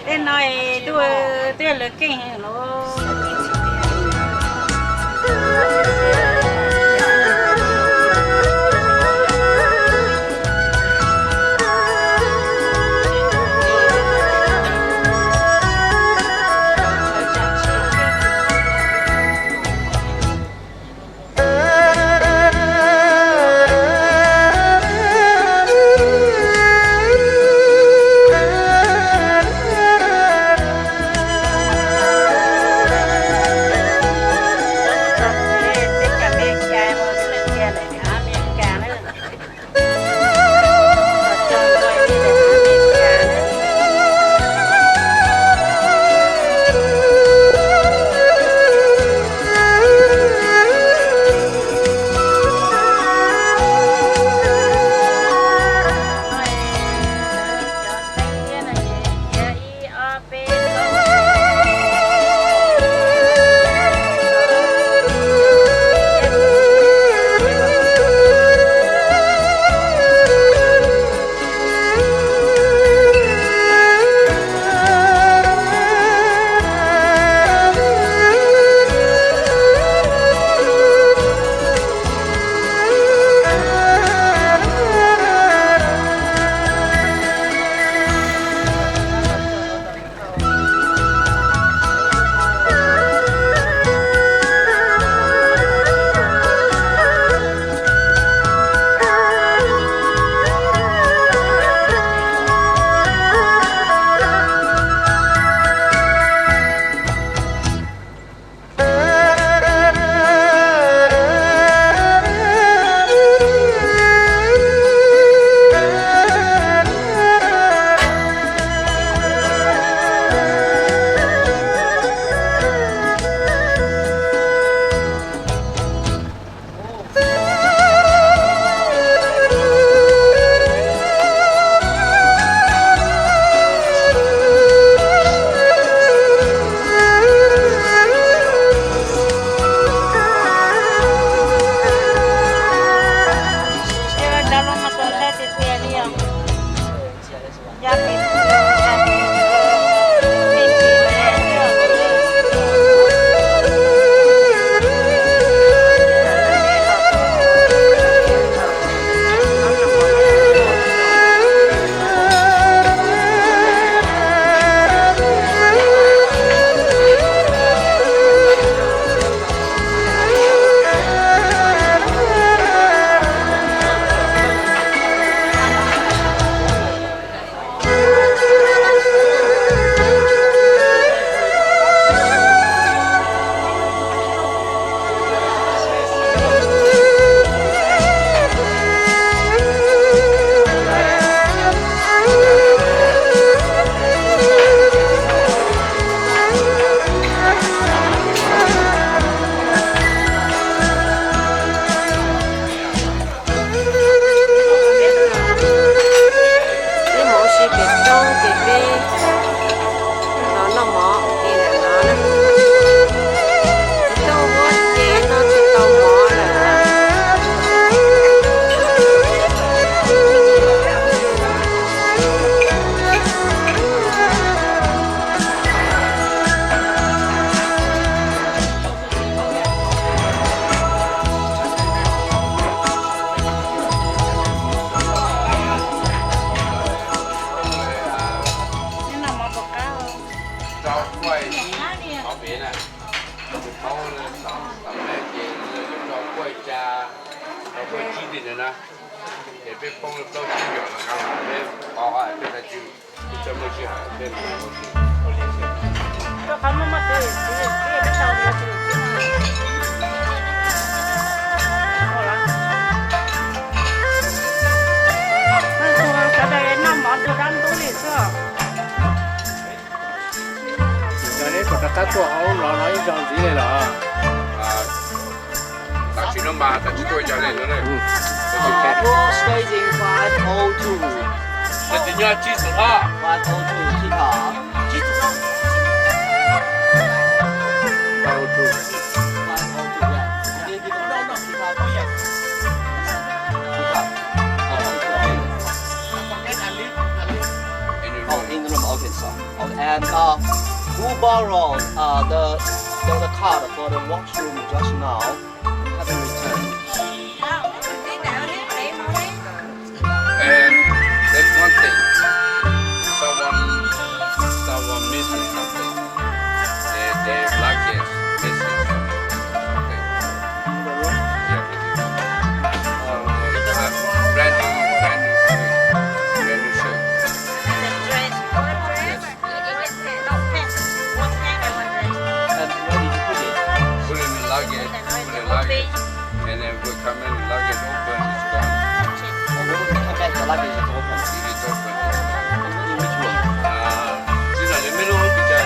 Tej no es twb lawv keej los. Peb mus ua si pem roob ces peb los noj mov ces ntawm no na. Tsis tau huab ces noj tsis tau mov lawm. Rau kuaj ib qhov pem na, paub xav xav ces lawv yuav rau kuaj ib tsa, rau kuaj tsib ntawm na, ces peb poob plaub tsib yom los kav los peb qhov peb tag tsw, peb txawj muaj sij hawm peb mus ua si. Sawv daws noj mov ntug dab ntub li xwb. Yog neb puas rov qab tuaj hauv no no ib zaug ntxiv li los? Tam sim no mas tam sim tuaj yog li no. Station five oh two. Tam sim nyob tsib xoom ob. Five oh two, tsib xoom ob. Five oh two. Five oh two, yeah. Forget I live, I live. And uh, who borrowed uh, the, the the card for the washroom just now? Haven't returned. And there's one thing. Someone, someone missing something. They, they luggage missing something. Yeah, we do. Uh, brand new, brand new shirt. Brand new shirt. Yes. And where did you put it? Put it in luggage. Put it in luggage. And then we come in, luggage open, it's gone. Oh, when we come back, the luggage is open. It is open. In which room? Ah, this one, the middle room, which I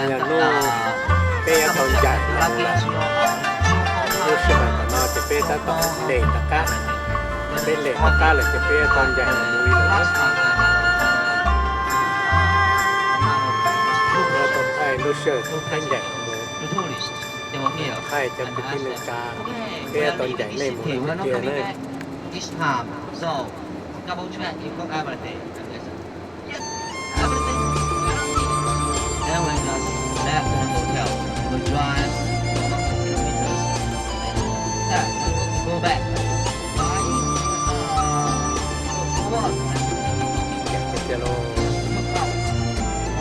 Hnub no yog hnub peb yuav tau ncaim los mus lawm. Lub sij hawm tam no ces peb tab tom lem tom qab, peb lem tom qab lawm ces peb yuav tau ncaim los mus li lawm. Yuav tau thaij lub sij hawm thoob thaib ncaim los mus, thaij cov kwv tij neej tsa, peb yuav tau ncaim nej mus lawm tiag na. Then we just left the hotel. We drive for one kilometers and then, yeah, go back. By, uh, forward,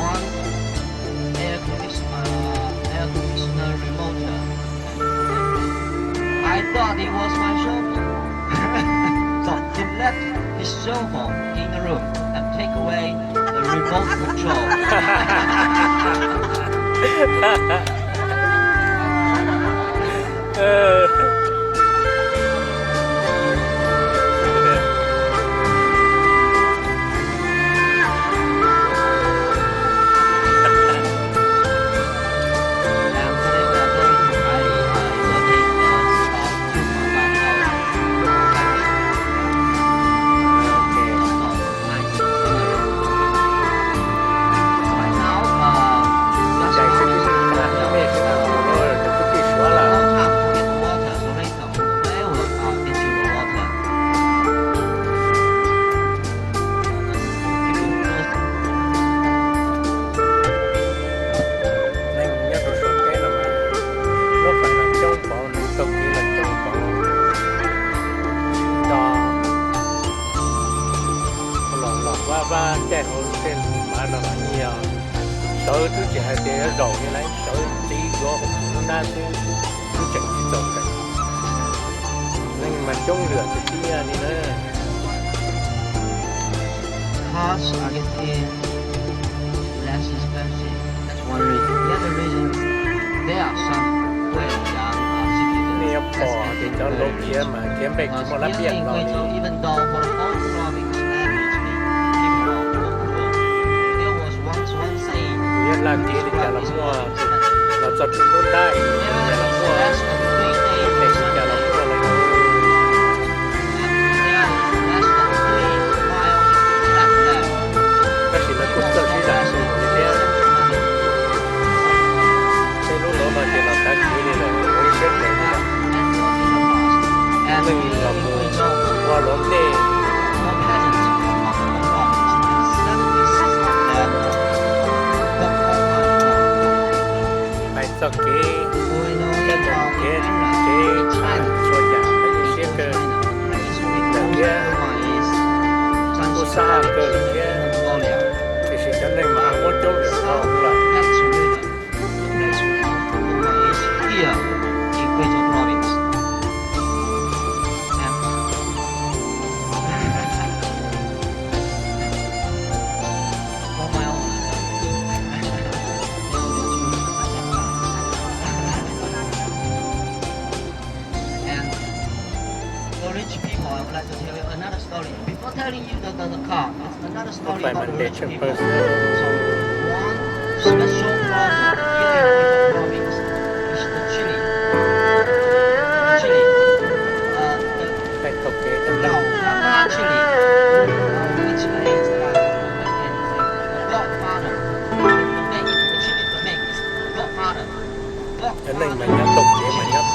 one air condition, uh, air conditioner remote. I thought it was my chauffeur. So he left his chauffeur in the room and take away the remote control. Neeg nyob rau Suav teb no mas lub fais los coob pov, neeg taug kev los coob pov, tsis nto los los vaj vaj caij hauv tej mav no los yeej yog sawv twb tsis hais tias yuav zaum li lawm, sawv txiv yuav hauv lub nab xwb, twb tseem tsis txaus nqe. Neeg mas coob lwam tiag tiag li na. Cars are getting less expensive. That's one reason. The other reason, there are some very young, uh, citizens, nej yuav pom tias cov laus khiav mas khiav npej tsis muaj lab piaj los li. Even though for the whole province, averagely, people are poor, there was once one saying, kuv yuav hla kev li cas los muaj, los txog rau nruab nrab, li cas los muaj, lub ntees li cas los muaj los yog. Tab sis lawv kuj txawj sib zam txuj npaum li thiab. Tej lub laus no ces los tav kev li lawm, ua ib siab ntev li lawm. Neeg los mus ua luam dej, hais txoj kev, kev, kev txhua yam lawv yeej siab kawg. Lawm thiab kuj xab haj kawg lawm thiab, tiam sis cov neeg mas muab coob lawm dhau lawm. And for rich people, I would like to tell you another story. Before telling you the, the, the car, it's another story about the rich people. So, one special problem here in Guizhou province is the chili. Chili. Uh, the Rau Gaba chili, uh, which means, uh, the godfather, the mix, the chili, the mix, godfather. Cov neeg mas nyob taug kev mas nyob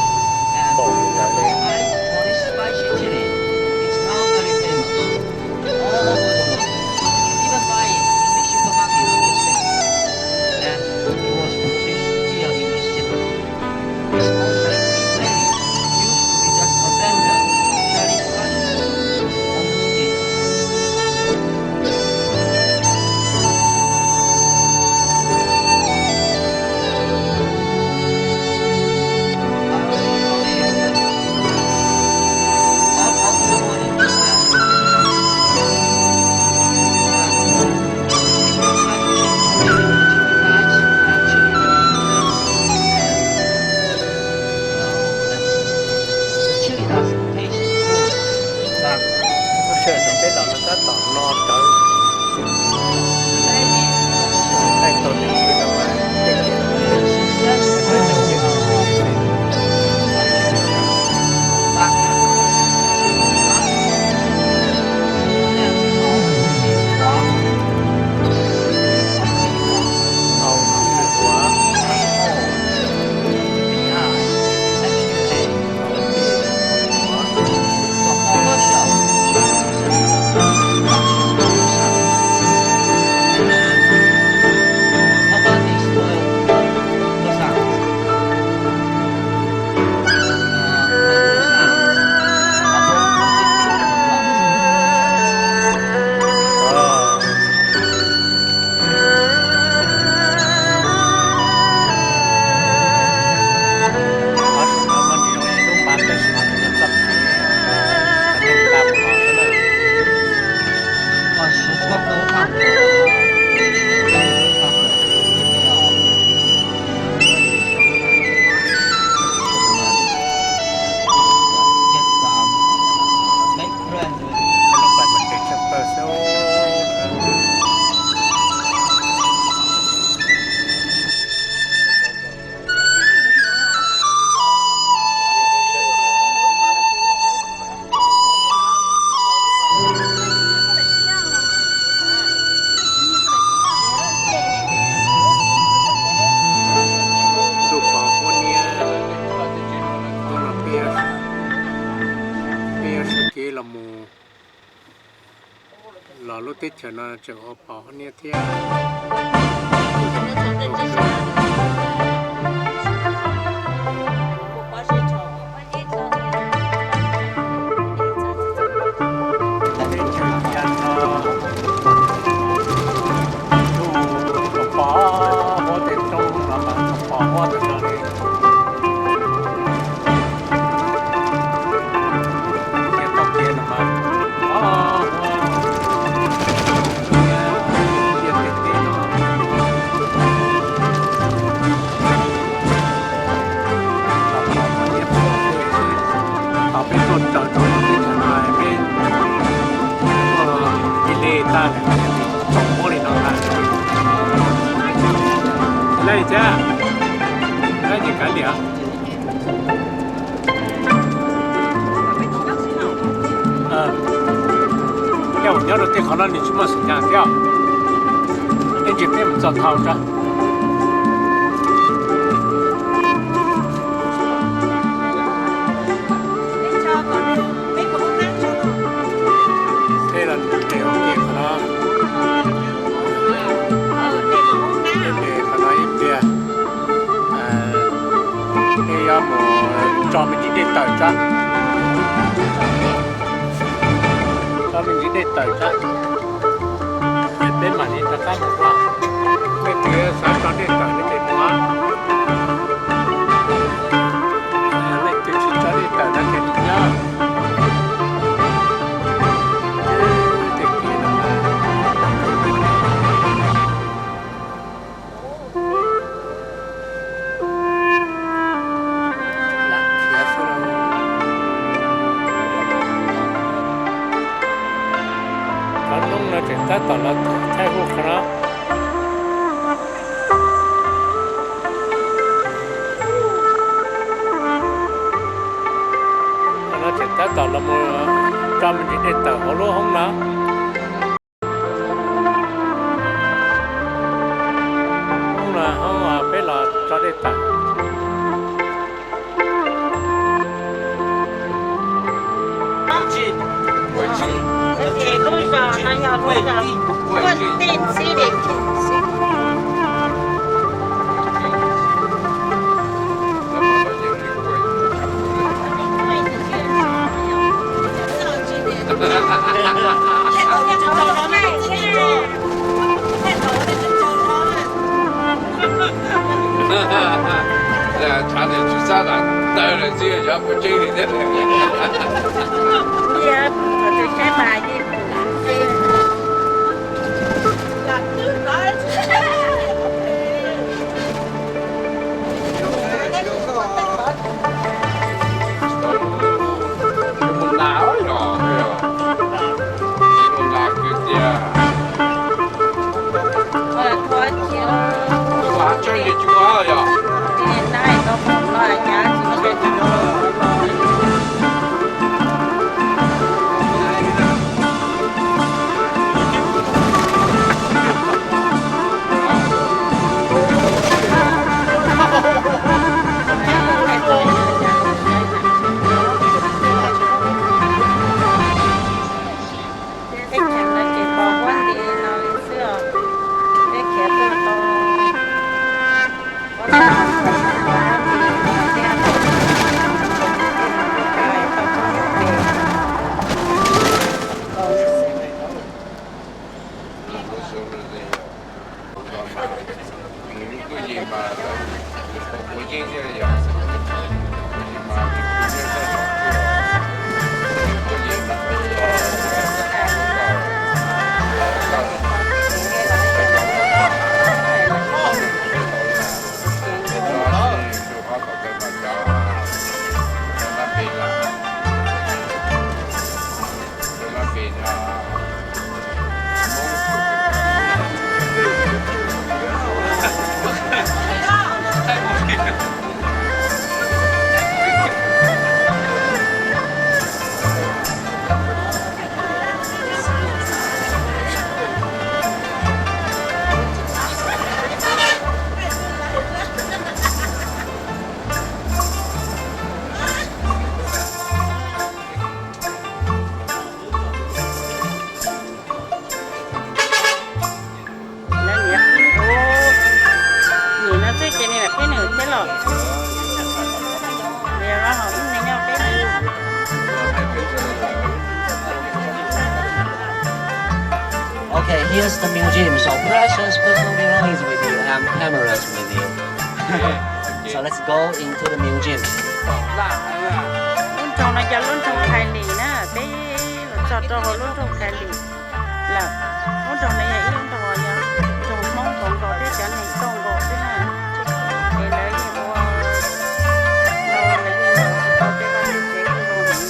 pom ntawd li. Spicy chili, it's now very famous. Los mus los lub teb chaws no tseem ua pos hab niab thiab. Peb tuaj raws rau teb chaws no, peb tuaj ib leeg tag tsoom muab li no tag. Lej thiab, lej ces kav liam. Tej uas nyob rau tej qhov no nws tsis muaj xim nyas thiab. Ib ntsis peb mus txog thaum tso. Tej los nws tes ua ke qhov no, tes qhov no ib pliag, peb yuav mus tso me ntsis dej tawm tso. Tso me ntsis dej tawm tso, peb mam li rov qab mus ua. Leej twg xav tso dej tawm no ces mus. Leej twg tsis tso dej tawm no ces mus nyob. Cov noob no tseem tab tom los thaij hu qhov no. Qhov no tseem tab tom los mus tso me ntsis dej tawm hauv lub hoob no. Hoob no hoob peb los tso dej tawm. Tshav ntuj tsis xab lam tawg lawm xwb, xyov puas tseeb li thiab. Mus nas yog, mus nas kwv tiag. Ua tsawg ces cuag yog. Here's the museum, so precious personal belongings with you and cameras with you. So let's go into the museum. Lub nroog no yog lub nroog Khais Lim na, peb los txog rau hauv lub nroog Khais Lim lawm. Lub nroog no yog ib lub nroog uas yog nroog Hmoob nkaus nkaus thiab cov neeg tuaj nkaus xwb na. Ces lawv yeej ua, lawv yeej ua tsis tau tej vaj tej tsev kuj zoo heev.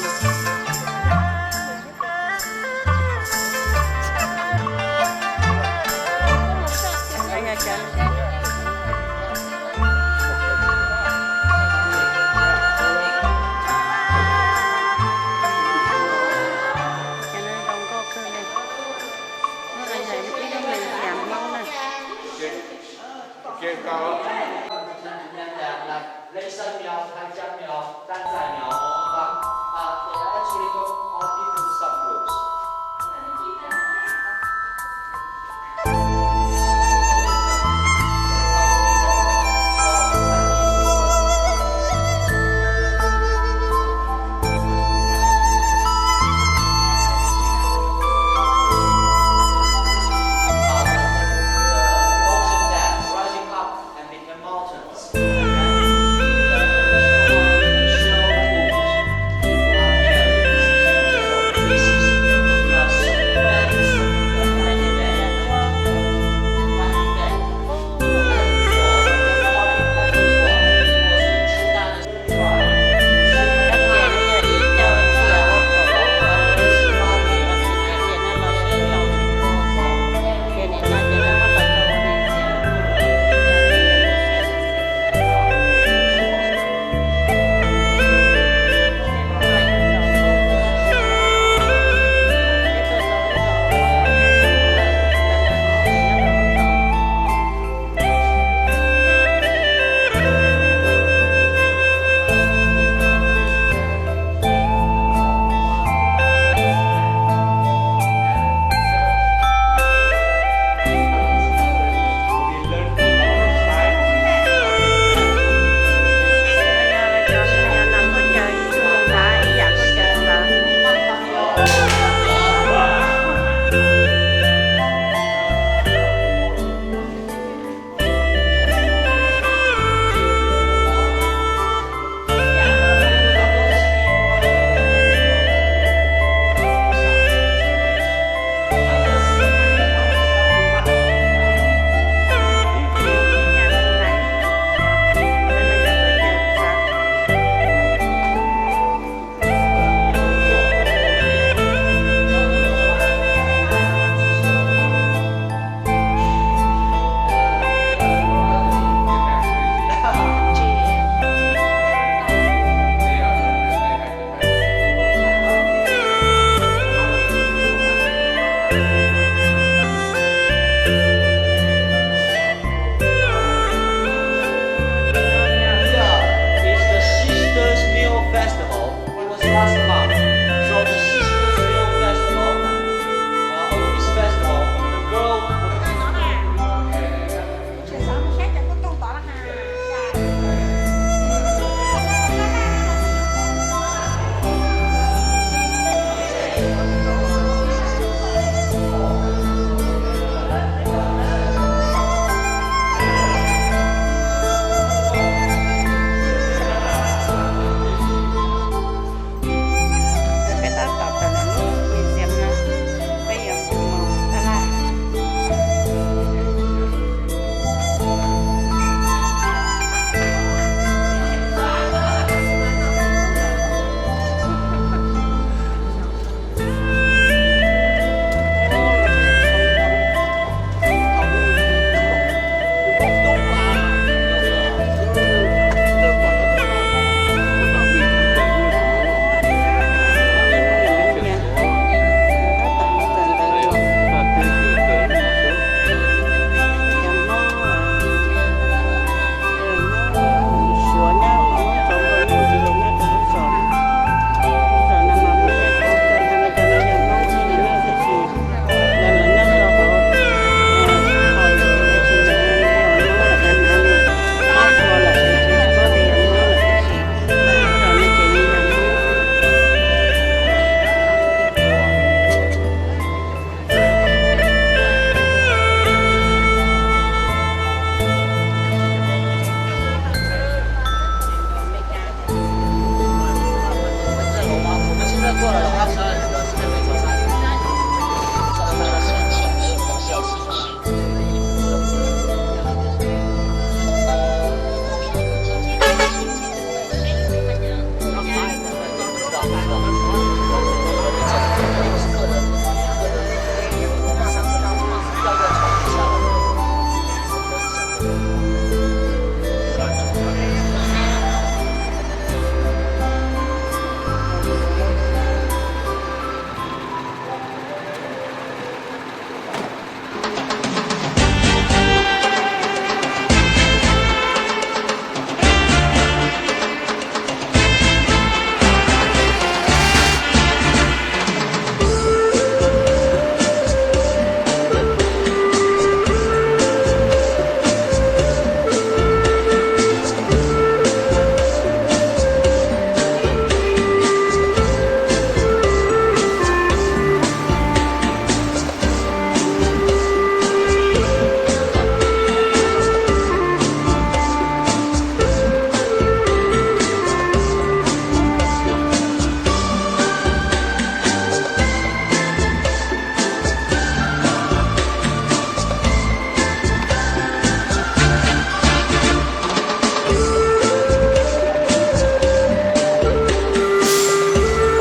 Lub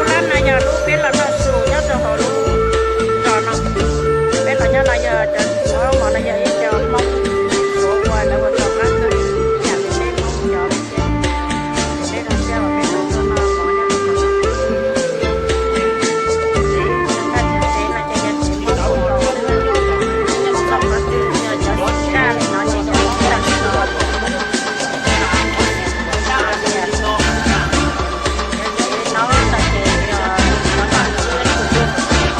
lab no yog lub peb los noj su nyob rau hauv lub zos no. Peb los nyob no yog cov Hmoob, no yog ib co Hmoob Suav ua, lawv ua rau qab kawg, yam li peb Hmoob cov li thiab. Peb los siab uas peb tuaj noj mov nyob rau hauv. Tag tsev no ces yog tsev Hmoob ua, txog qhov twg yog cov tsis kaj li no ces yog Hmoob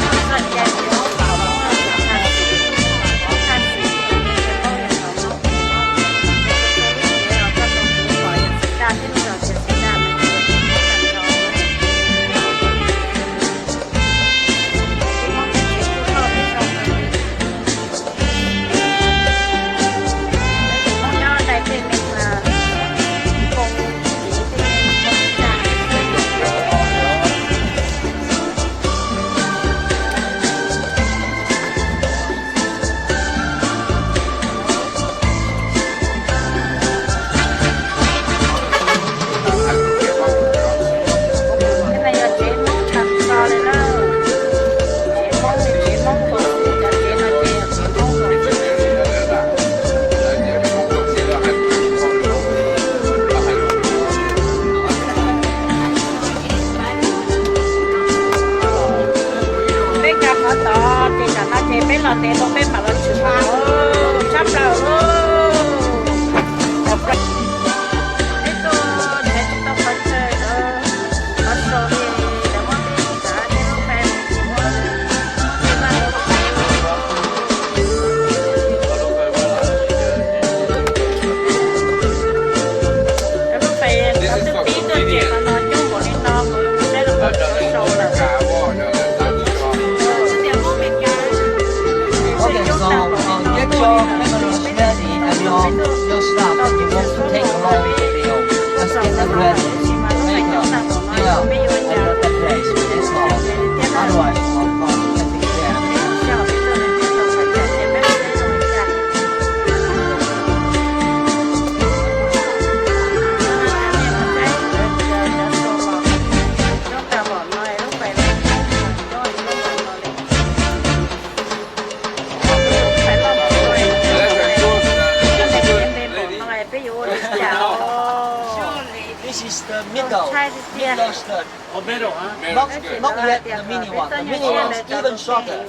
tag li no. Tsev no yog tsev Hmoob tag nrho li na. Tsev Hmoob li tsev Hmoob, cov tsev no ces tsev Hmoob. Peb nkag qhov tod ces tam no ces peb los ntev rau peb mam los tshwm tshaj plaws lauj. Peb tuaj nrhiav tsis tau qhov chaw, qhov sau li, lawv muab peb tsa tej lub fais mus tsis muaj, muab tej vaj lug. Cov lub fais qhov twb pib tuaj ces qhov no coob npaum li no, kuv saib los qhov tsis sau lawm. Okay, so, uh, get your memories ready and your, your stuff. You want to take along with you. Just get them ready later. Yeah, at the, the place. That's all. Otherwise, you won't find anything there. This is the middle, middle skirt. Not, not yet the mini one. The mini one is even shorter.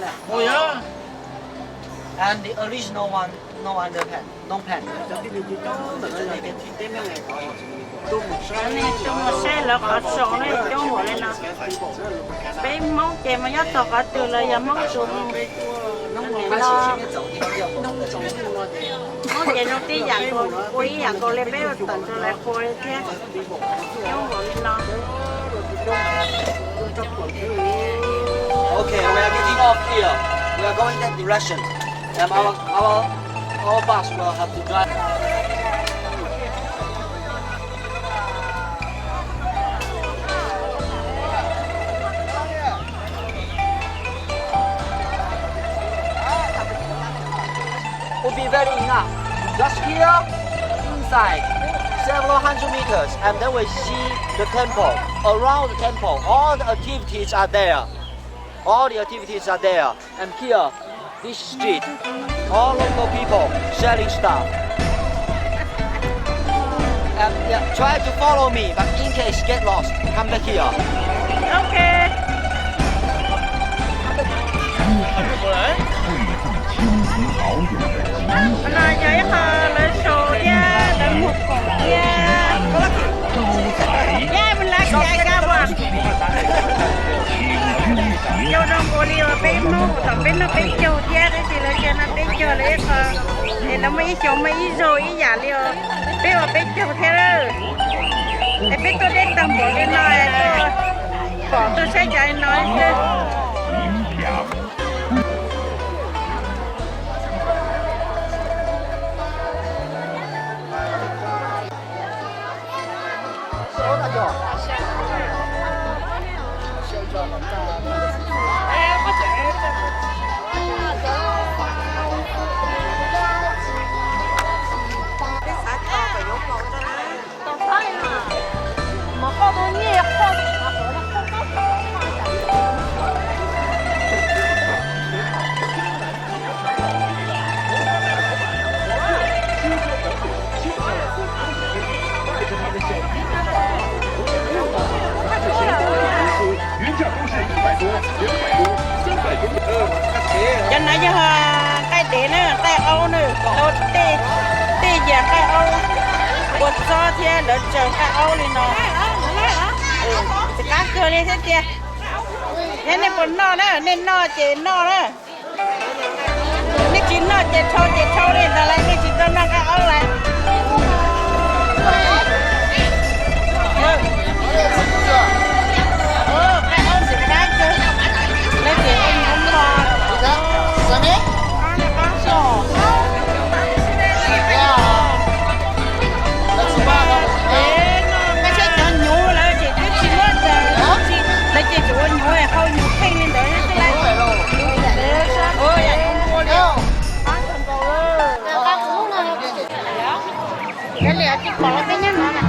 And the original one, no underpants, no pants. Cov nej tuaj mus saib lawv qhov tsaus ne, coob npaum li no. Peb Hmoob ces mas nyob txog qhov twg los yog Hmoob tsuas mus. Hmoob ces zoo tib yam nkaus, ua ib yam nkaus li peb ua tawm rau lawv qhua li thiab. Coob npaum li no. Okay, we are getting off here. We are going that direction. And our, our, our bus will have to drive. Just here, inside, several hundred meters, and then we see the temple. Around the temple, all the activities are there. All the activities are there. And here, this street, all local people selling stuff. And yeah, try to follow me, but in case get lost, come back here. Okay. Caug zoo nkaus li uas peb Hmoob, thaum peb noj peb caug thiab, tab sis lawv tsis noj peb caug, lawv ib qho es lawv muaj ib xyoos muaj ib zaug ib yam li os. Peb ua peb caug thiab lawm, es peb tuaj deb tag npaum li no es tuaj pom tuaj saib cov li no xwb. Cov no yog nqaij dev na, nqaij aub na, tau tej yam nqaij aub, ua txob thiab lawv tsaws nqaij aub li no. Tsis qab kawg li thiab tiag. Thiab nej puas noj na, nej noj ces noj na. Nej tsis noj ces dhau ces dhau li ntawd lawm, nej tsis tau noj nqaij aub lawm. Nqaij aub ntxim qab kawg, lawv ces ua nyuv mos. Koj saib cov nyuv lawv ces twb tsis muab ntawd, lawv ces tsuas ua nyuv hau nyuv kheej li ntawd xwb lauj. Cov liam tsis pom los peb nyob no na.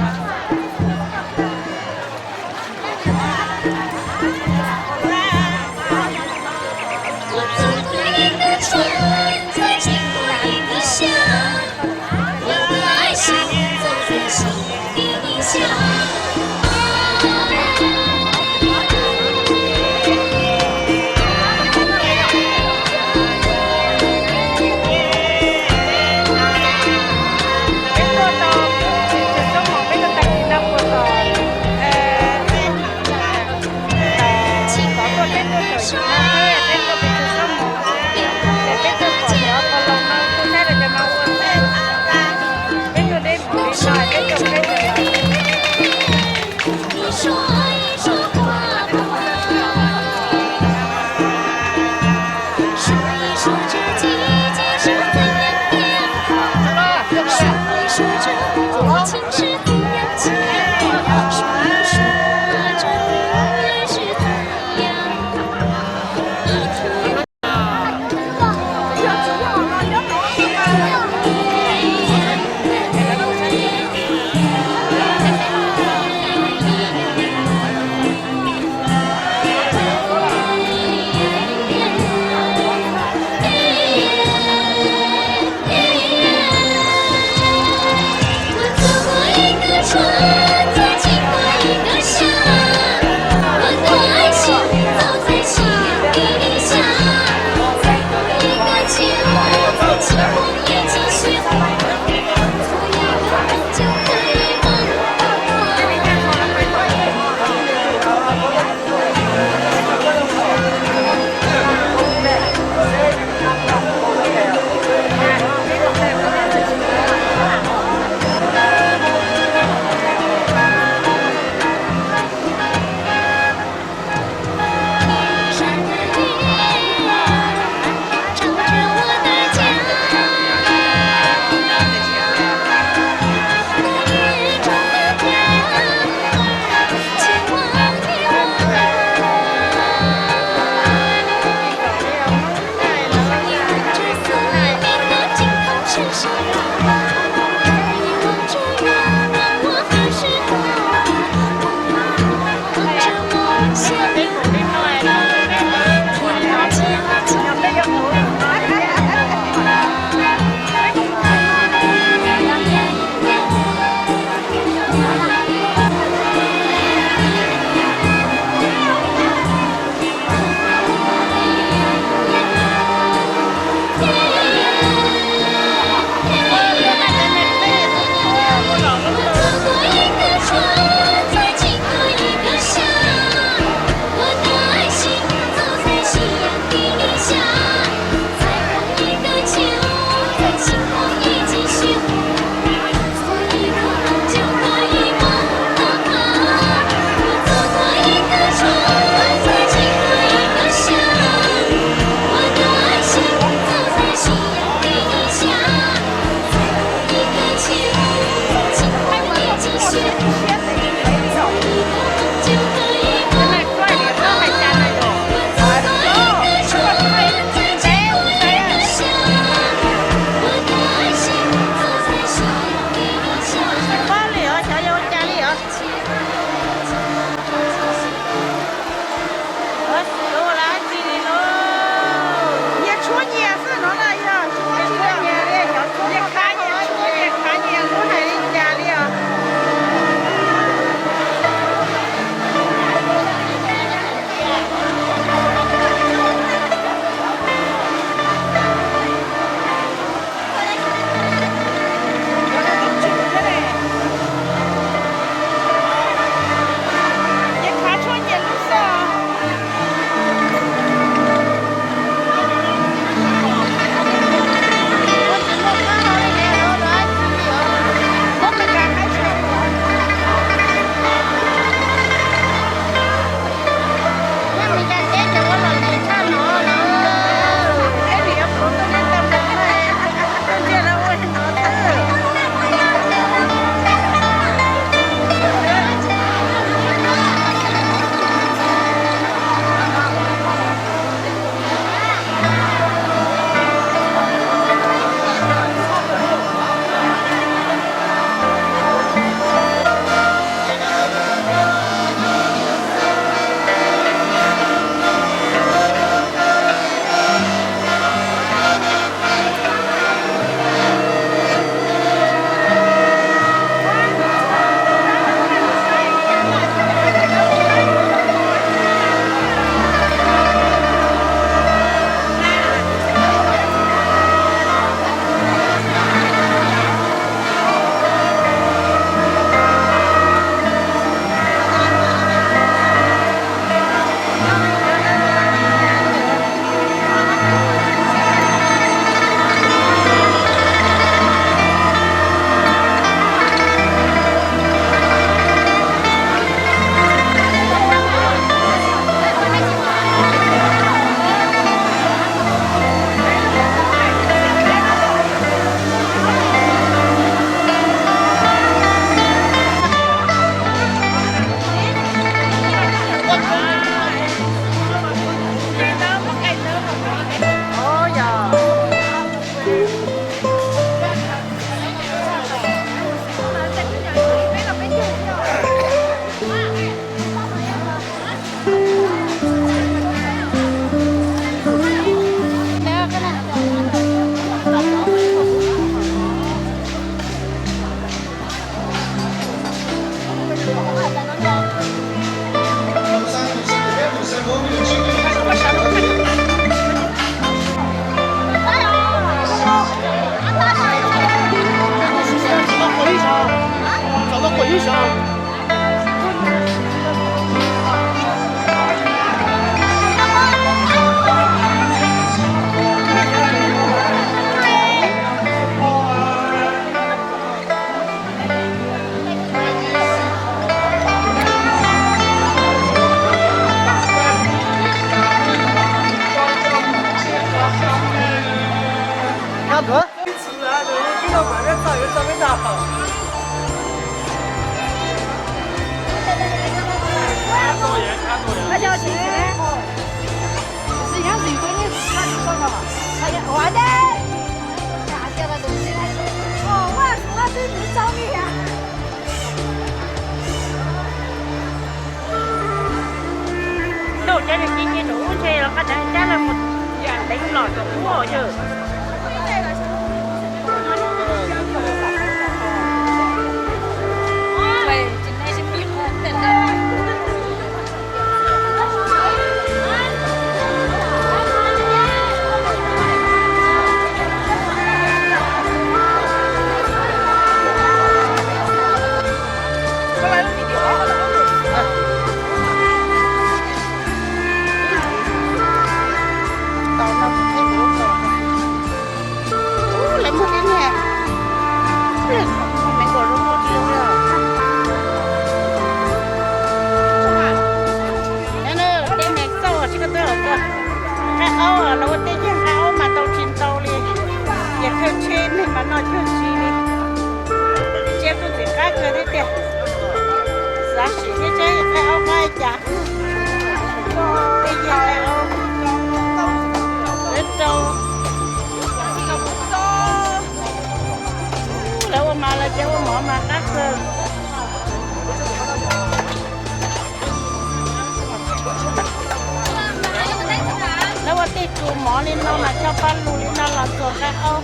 Ces nws cia nws ub ntshe los qab tseem cab lawv mus deev los rau ub yawg. Lawv muag tib niag, muag me nkaus zoo nkauj tsis zoo li. Tej me txauj tsis ko tuaj hauv ko, nqaij aub los ua tej yam nqaij aub mas tau tsis ntau li, ces kawg tsheb neeg mas noj cuag tsis li. Tsiab kuj ntxim qab kawg thiab tiag. Xav sim thiab seb nqaij aub qab li cas. Tej yam nqaij aub, lawv rau, lawv ua mas lawv cov ua mov mas qab kawg. Lawv ua tej tsuas mov li no mas coj pab lug li no los txuas nqaij aub.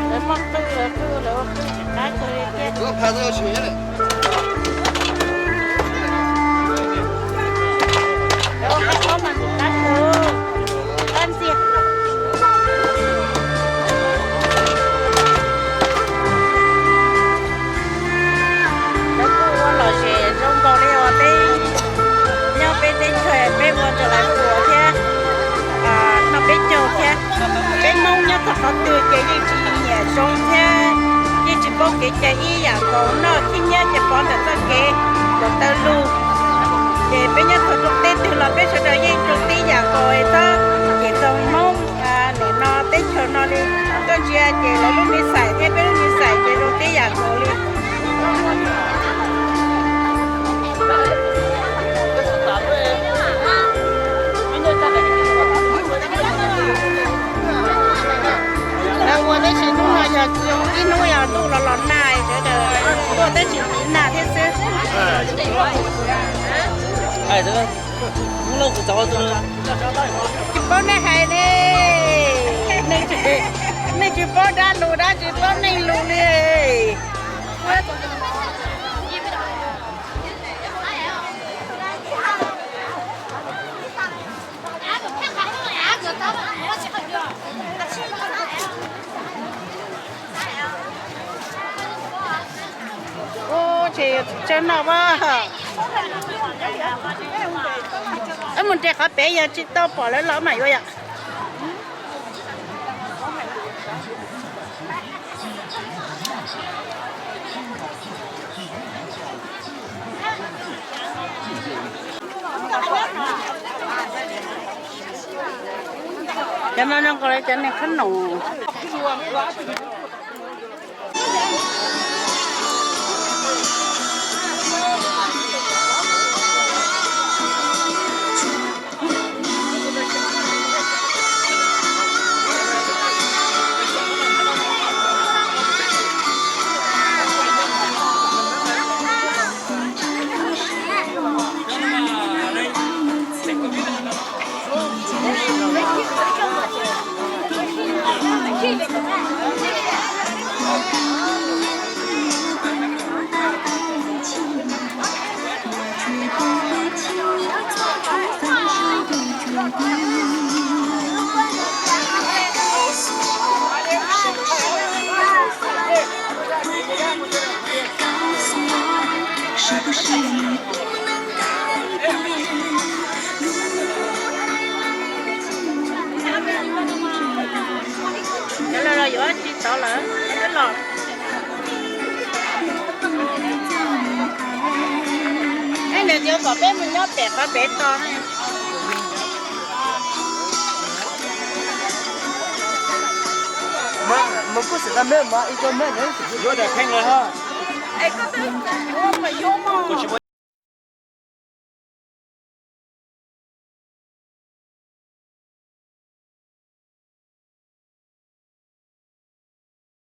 Lawv muaj qwj lawv qwj lawv ua qwj tsis qab kawg li thiab. Lawv ua nqaij aub mas ntxim qab kawg, qab ntxiag. Lawv kuj ua lom zem zoo nkaus li uas peb nyob peb teb chaws peb ua rau lawv pom thiab, noj peb caug thiab. Peb Hmoob nyob txog qhov twg ces yeej tsis nyiam zoo thiab, yeej tsis paub kev cai ib yam nkaus. Noj khib nyiab ces pov ntawm txoj kev nkaus taw lug. Ces peb nyob txog rau teb twg los peb sawv daws yeej zoo tib yam nkaus, txhob cem txog Hmoob nim no teb chaws no li. Tuaj ntsia ces lawv lub me xais thiab peb lub me xais ces zoo tib yam nkaus li. Lawv ua tab sis hnub no yog tsis zoo ib hnub, yog ntuj los los nag, sawv daws tuaj tab sis tiv nag thiab xwb. Tsis paub nej hais ne, nej tsis paub dab lus dab tsi, paub neeg lus li. Ub, ces tsawg no as. Wb mus nres qhov pem yog tsis tau pom lawv los mas yuav yom. Cov no zoo nkaus li cov neeg qhob noom. Cov lawv los yuav tsis tau lawm, los. Eb, nws tias kom peb mus nyob pem qhov pem tos. Mus kuj xwm tau me ib co me yuav daim pheej lawm.